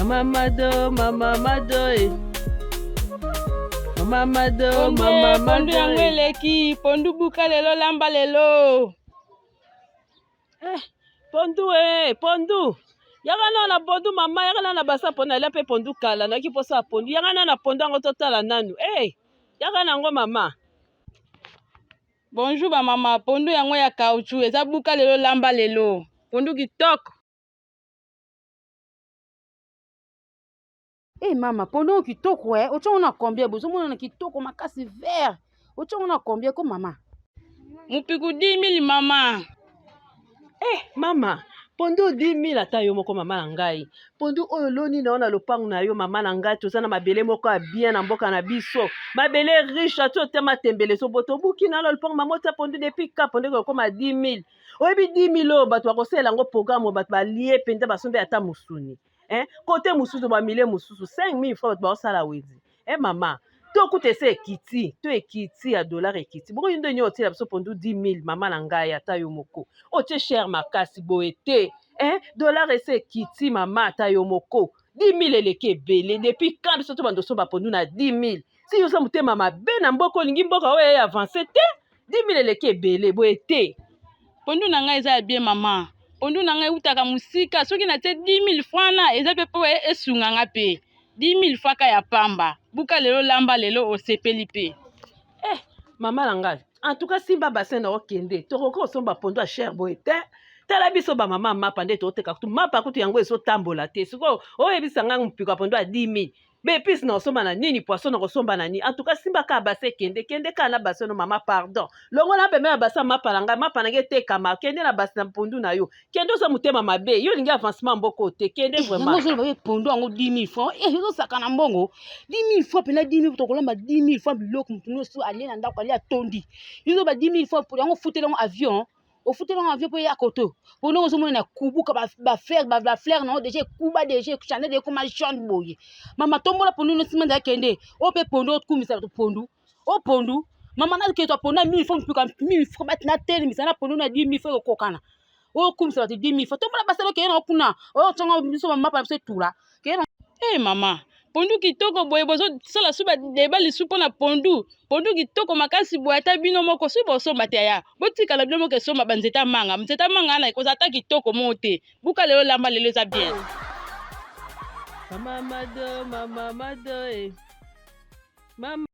Mama Mado, Mama Mado, eh. Mama Mado, Mama Mado. Pondu yango eh. eleki, pondu buka lelo lamba lelo. Eh, pondu eh, pondu. Yaka nanu na pondu mama, yaka nanu na basa pona lia pe pondu kala, nayoki posa ya pondu. Yaka nanu na pondu yango totala nanu. Eh, yaka nango mama. Bonjour ba mama, pondu yango ya caoutchouc eza buka lelo lamba lelo. Pondu kitoko. Eh mama, pondu oyo kitoko eh, otie yango na combien bozo monana kitoko makasi vert. Otie yango na combien ko mama? Mupiku 10000 mama. Eh mama, pondu 10000 ata yo moko mama na ngai. Pondu oyo oloni na yo na lopango na yo mama na ngai, toza na mabele moko ya bien na mboka na biso. Mabele riche ati otema tembele ezobota obuki na yo na lopango mama otia pondu depuis ka pondu ekokoma 10000. Oyebi 10000 oyo bato bakosalela yango programme bato balie mpenza basombi ata mosuni. Eh, kote mosusu ba milie mosusu 5000 francs bato baosala wenze. Eh mama, to kuta ese ekiti, to ekiti ya dollar ekiti. Bongo yo nde nyo otiela biso pondu 10000 mama na ngai ata yo moko. Otie cher makasi boye te. Eh, dollar ese ekiti mama ata yo moko. 10000 eleki ebele depuis quand biso to bando osomba pondu na 10000? Si yo oza motema mabe na mboka olingi mboka oyo e avance te. 10000 eleki ebele boye te. Pondu na ngai eza ya bien mama. Pondu na ngai eutaka mosika soki natie 10000 francs na eza pe po esunga nga pe. 10000 francs ka ya pamba. Buka lelo lamba lelo osepeli pe. Eh mama na ngai en tout cas simba bassin na okende tokoki kosomba pondu ya cher boye te. Tala biso ba mama mapa nde toteka kutu mapa kutu yango ezotambola te sikoyo oyebisa ngai mopiko ya pondu ya 10000 ba epice na kosomba na nini poisson na kosomba na nini en tout cas simba kaka bassin kende kende kaka na bassin no mama pardon longola pembe ya bassin mapa na ngai mapa na ngai etekama kende na bassin na pondu na yo kende oza motema mabe yo olingi avancement mboka oyo te kende eh, vraiment yango ozoloba ye pondu yango 10000 francs eh, ezosaka na mbongo 10000 francs mpena 10000 tokolamba 10000 francs biloko moto nyonso alie na ndako alie atondi yo ozoba 10000 francs yango ofuteli yango avion ofuteli yango avion mpo eya koto po ndenge ozomona na kubuka bafleur bafleur nango deja ekuba deja chanel deja ekoma jaune boye mama tombola pondu no nsima nzala kende oyo mpe pondu okumisa bato pondu o pondu mama naketwa pondu na mille franc mpika mille franc bati natelemisa na pondu na dix mille franc ekokokana oyo okumisa bato dix mille franc tombola basala okeye nango kuna oyo otyonga biso bamapa na biso etula keye na Hey mama, pondu kitoko boye bozosala su badeba lisu mpo na pondu. Pondu kitoko makasi boye ata bino moko soki bosomba te yaya botikala bino moko esomba ba nzete ya manga nzete ya manga wana ekozala ata kitoko moko te buka lelo lamba lelo eza bien. Mama Mado, mama Mado, eh. Mama.